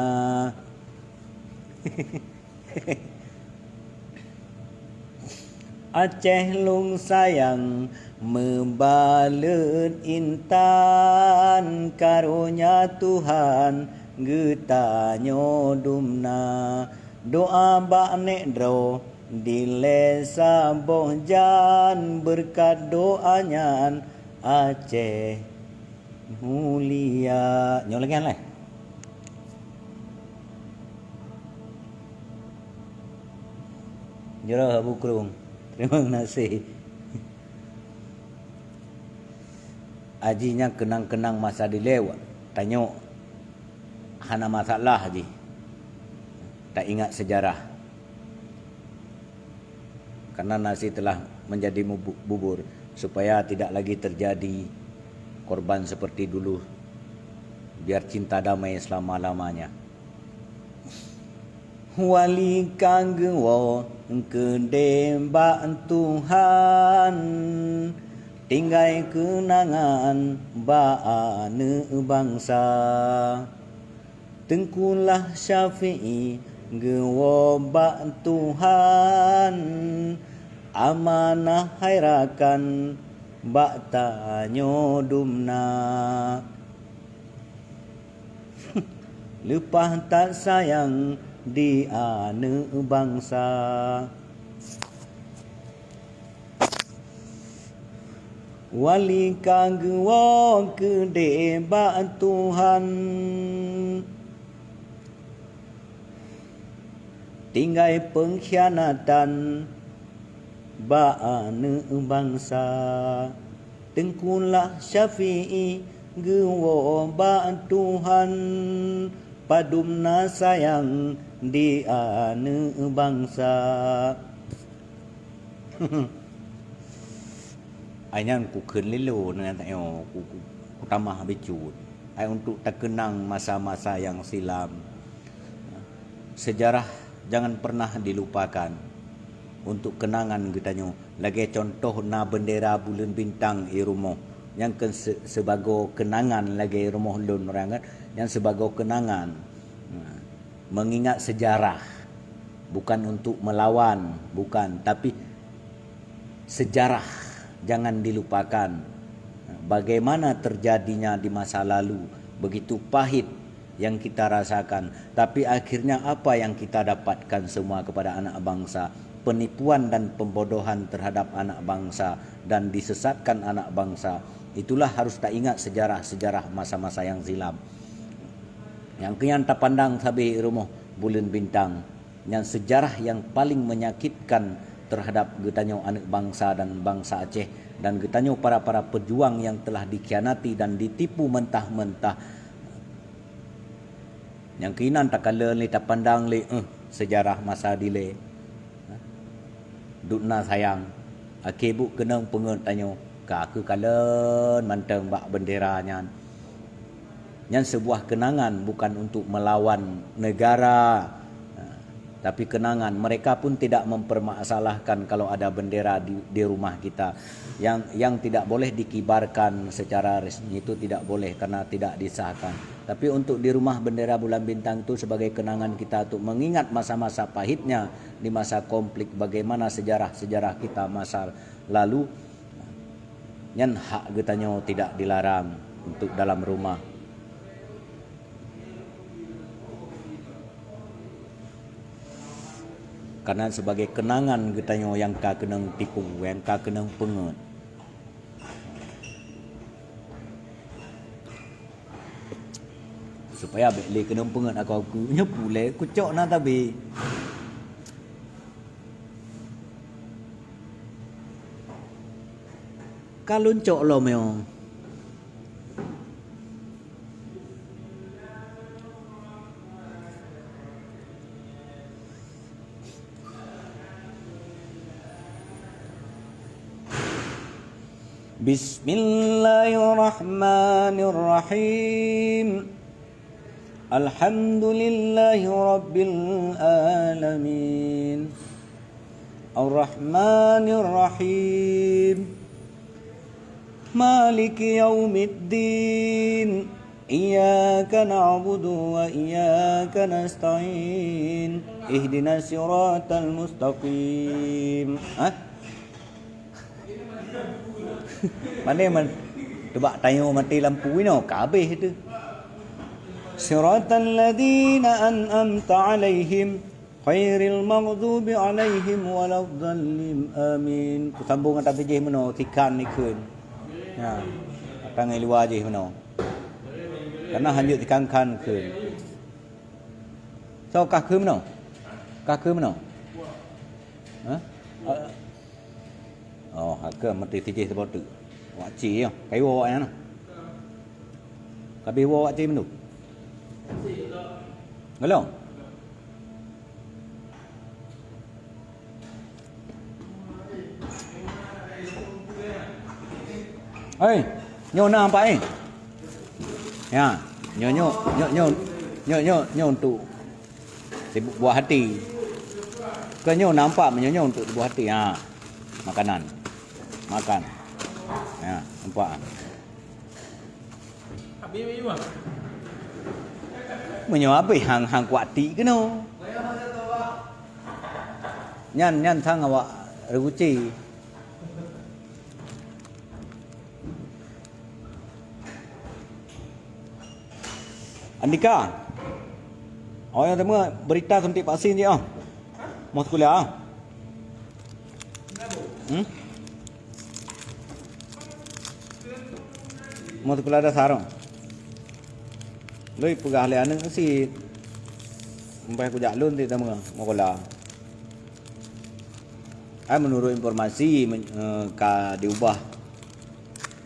Aceh lôn sayang meubaleuet intan, karonya Tuhan geutanyoe dumna. Doa bak nék droe dilée saboh jan, beureukat doa nyan Aceh mulia. Nyoe lagée nyan lé. Jroh Abu Krueng. Terima kasih. Aji nyan keunang-keunang masa dilée, tanyoe hana masalah jih. Taingat sejarah. Karena nasi telah menjadi mubu-, bubur, supaya tidak lagi terjadi korban seperti dulu. Biar cinta damai selama-lamanya. Wali ka geuwoe keudeh bak Tuhan, tinggai keunangan bak aneuëk bansa. Teungku Lah Syafi'i geuwoe bak Tuhan, amanah hai rakan bak tanyoe dumna. Leupah that sayang di aneuëk bansa. Wali ka geuwoe keudeh bak Tuhan, tinggai peungkhianatan bak aneuëk bansa. Teungku Lah Syafi'i geuwoe bak Tuhan, padum na sayang di aneuëk bansa. Ai nyan kukheun lé lôn nyan tanyoe, ku, ku, kutamah bacut. Ai untuk takeunang masa-masa nyang silam. Sejarah jangan pernah dilupakan. Untuk keunangan geutanyoe, lagée cuntoh na beundera buleuen bintang i rumoh, nyang keu se-, sibagoe keunangan lagée rumoh lôn rangat, nyang sibagoe keunangan. Nah, mengingat sejarah, bukan untuk melawan, bukan, tapi sejarah jangan dilupakan. Bagaimana terjadinya di masa lalu, begitu pahit yang kita rasakan, tapi akhirnya apa yang kita dapatkan semua kepada anak bangsa? Penipuan dan pembodohan terhadap anak bangsa dan disesatkan anak bangsa. Itulah harus taingat sejarah-sejarah masa-masa yang silam. Nyang keu nyan tapandang sabe rumoh buleuen bintang. Nyan sejarah yang paling menyakitkan terhadap geutanyoe aneuëk bangsa dan bangsa Aceh dan geutanyoe para-para pejuang yang telah dikhianati dan ditipu mentah-mentah. Nyang keu inan takalon lé, tapandang lé, eh, sejarah masa dilée. Dutna sayang, akhé buet keunong peungeuet tanyoe ka keukalon mantong bak bendera nyan. Nyan sebuah kenangan bukan untuk melawan negara, tapi kenangan. Mereka pun tidak mempermasalahkan kalau ada bendera di, di rumah kita yang yang tidak boleh dikibarkan secara resmi, itu tidak boleh karena tidak disahkan. Tapi untuk di rumah bendera bulan bintang itu sebagai kenangan kita untuk mengingat masa-masa pahitnya di masa konflik, bagaimana sejarah-sejarah kita masa lalu. Nyan hak geutanyoe tidak dilarang untuk dalam rumah. Karena sebagai kenangan geutanyoe nyang ka keunong tipu, nyang ka keunong peungeuet. Supaya bék lé keunong peungeuet aku, aku nyoe pulé kucok na tabi. Ka lôn cok lom nyoe. Bismillahirrahmanirrahim. Alhamdulillahi rabbil alamin. Arrahmanirrahim. Maliki yaumiddin. Iyyaka na'budu wa iyyaka nasta'in. Ihdinas siratal mustaqim. Hah? Mana man? Tubak tanyoe maté lampu inoe ka habéh tu. Siratal ladzina an'amta 'alaihim ghairil maghdubi 'alaihim waladdallin. Amin. Kusambung ata jih meunoe sikan ikheun. Ya. Ata ngai luwa jih meunoe. Karena hanjeuet sikan-kan kheun. So kah kheun meunoe? Kah kheun meunoe? Ha? Oh, haka meuti tijih teuboh teuk. Wak ci nyoe, kayu awak nyan. Ka bih woe wak ci meundu. Ngelong. Hei, nyoe na nampak eh? Ya, nyoe nyoe nyoe nyoe nyoe nyoe nyoe untuk sibuk buah hati. Ke nyoe nampak meunyoe nyoe untuk buah hati. Ha. Makanan. Makan. Ya, nampak. Meunyoe habéh hang-hang kuati keunoe. Nyan nyan sang awak reuguci. Andika. Oh, nyang teuma berita suntik vaksin je ah. Mau sekolah ah. Hmm? Mau sekolah dasar ah. Lui peugah lé aneuk si. Sampai kujak lôn ti teuma mau sekolah. Ai menurut informasi men- eh, ka diubah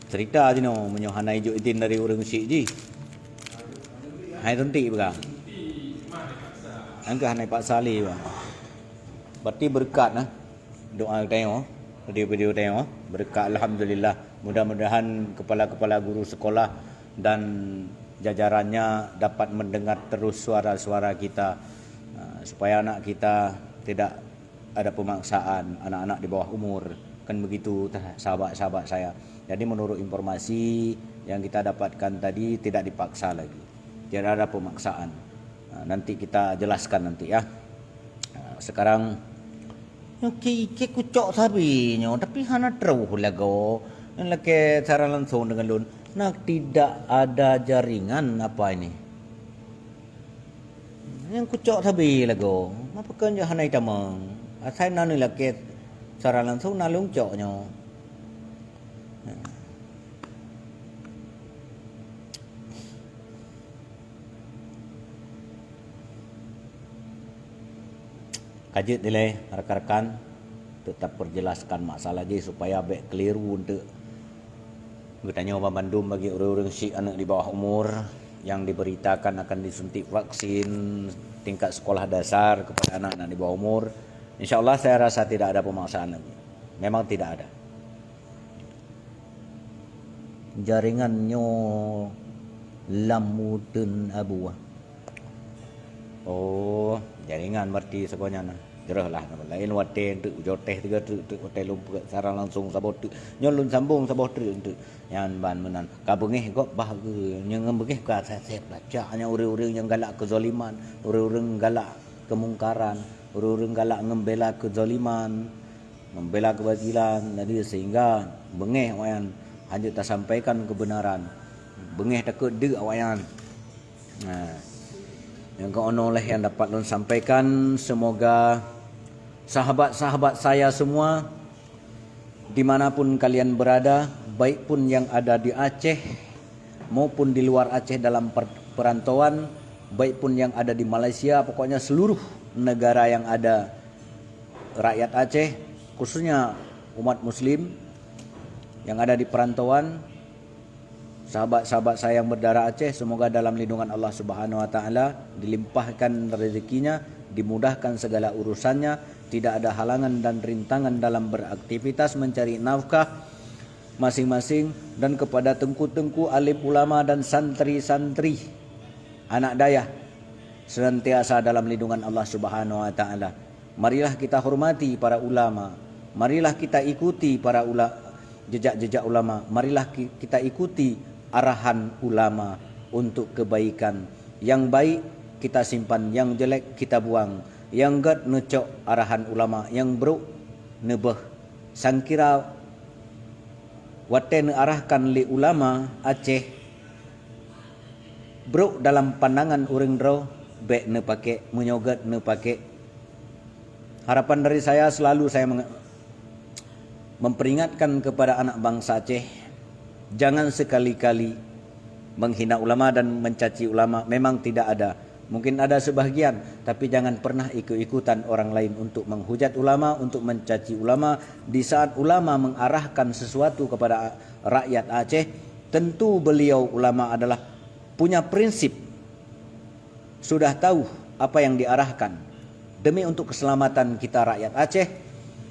cerita jinoe meunyoe hana ijok idin dari ureueng syik jih. Hai tunti peugah. Angka hana paksa lé bah. Berarti berkat nah doa tanyoe, video-video tanyoe, berkat alhamdulillah. Mudah-mudahan kepala-kepala guru sekolah dan jajarannya dapat mendengar terus suara-suara kita, ah, supaya anak kita tidak ada pemaksaan, anak-anak di bawah umur, kan begitu tah, sahabat-sahabat saya. Jadi menurut informasi yang kita dapatkan tadi tidak dipaksa lagi. Tidak ada pemaksaan. Ah, nanti kita jelaskan nanti ya. Ah, sekarang nyoe kik-kik kucok sabe nyoe tapi hana troh lagoe. Nyan lakée siaran langsung dengan lôn. Nah, tidak ada jaringan apa ini? Nyang kucok sabe lagoe, mapa kon jak hana itamong? Asai na neulakée siaran langsung na lôn cok nyoe. Ka jeuet dilée rakan-rakan, teutap perjelaskan masalah jih supaya bék keliru eunteuk. Geutanyoe banmandum bagi ureuëng-ureuëng syik aneuk di bawah umur yang diberitakan akan disuntik vaksin tingkat sekolah dasar kepada anak-anak di bawah umur, Insya Allah saya rasa tidak ada pemaksaan lagi. Memang tidak ada. Jaringan nyoe lam uteuen abu. Oh, jaringan berarti sebenarnya. Jroh lah, lain watèe teuk ujoe teh tiga teuk, teuk watèe lôn peugah siaran langsung saboh teuk. Nyoe lôn sambung saboh teuk teuk. Nyan ban meunan. Ka beungéh gob bah geuh, nyang beungéh ka sasép lah. Cak nyan ureueng-ureueng nyang galak keuzaliman, ureueng-ureueng galak keumungkaran, ureueng-ureueng galak ngembela keuzaliman, membela keubatilan. Jadi sehingga beungéh awaknyan hanjeuet tasampaikan keubeunaran. Beungéh takot deuk awaknyan. Nah, nyang keunoe lheuh nyang dapat lôn sampaikan, semoga sahabat-sahabat saya semua, di mana pun kalian berada, baik pun yang ada di Aceh maupun di luar Aceh dalam per-, perantauan, baik pun yang ada di Malaysia, pokoknya seluruh negara yang ada rakyat Aceh, khususnya umat muslim yang ada di perantauan, sahabat-sahabat saya yang berdarah Aceh, semoga dalam lindungan Allah Subhanahu wa Ta'ala, dilimpahkan rezekinya, dimudahkan segala urusannya, tidak ada halangan dan rintangan dalam beraktivitas mencari nafkah masing-masing, dan kepada teungku-teungku, alim ulama, dan santri-santri, anak dayah, senantiasa dalam lindungan Allah Subhanahu wa Ta'ala. Marilah kita hormati para ulama. Marilah kita ikuti para ula-, jejak-jejak ulama. Marilah ki-, kita ikuti arahan ulama untuk kebaikan. Yang baik kita simpan, yang jelek kita buang. Nyang gét neucok arahan ulama, nyang brok neubeuh. Sangkira watée neuarahkan lé ulama Aceh, brok dalam pandangan ureuëng droe, bék neupakék, meunyoe gét neupakék. Harapan dari saya, selalu saya menge-, memperingatkan kepada anak bangsa Aceh, jangan sekali-kali menghina ulama dan mencaci ulama. Memang tidak ada. Mungkin ada sebahagian, tapi jangan pernah ikut-ikutan orang lain untuk menghujat ulama, untuk mencaci ulama. Di saat ulama mengarahkan sesuatu kepada rakyat Aceh, tentu beliau ulama adalah punya prinsip, sudah tahu apa yang diarahkan demi untuk keselamatan kita rakyat Aceh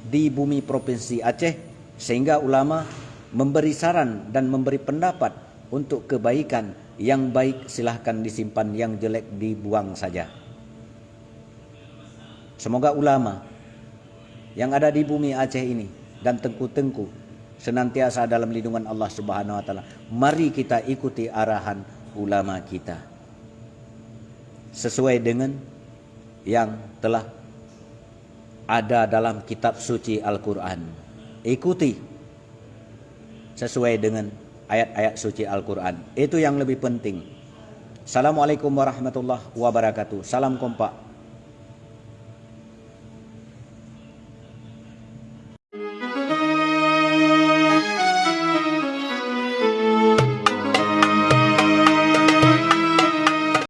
di bumi provinsi Aceh, sehingga ulama memberi saran dan memberi pendapat untuk kebaikan. Yang baik silahkan disimpan, yang jelek dibuang saja. Semoga ulama yang ada di bumi Aceh ini dan teungku-teungku senantiasa dalam lindungan Allah Subhanahu wa Taala. Mari kita ikuti arahan ulama kita sesuai dengan yang telah ada dalam kitab suci Al-Quran. Ikuti sesuai dengan ayat-ayat suci Al-Quran. Itu yang lebih penting. Assalamualaikum warahmatullahi wabarakatuh. Salam kompak.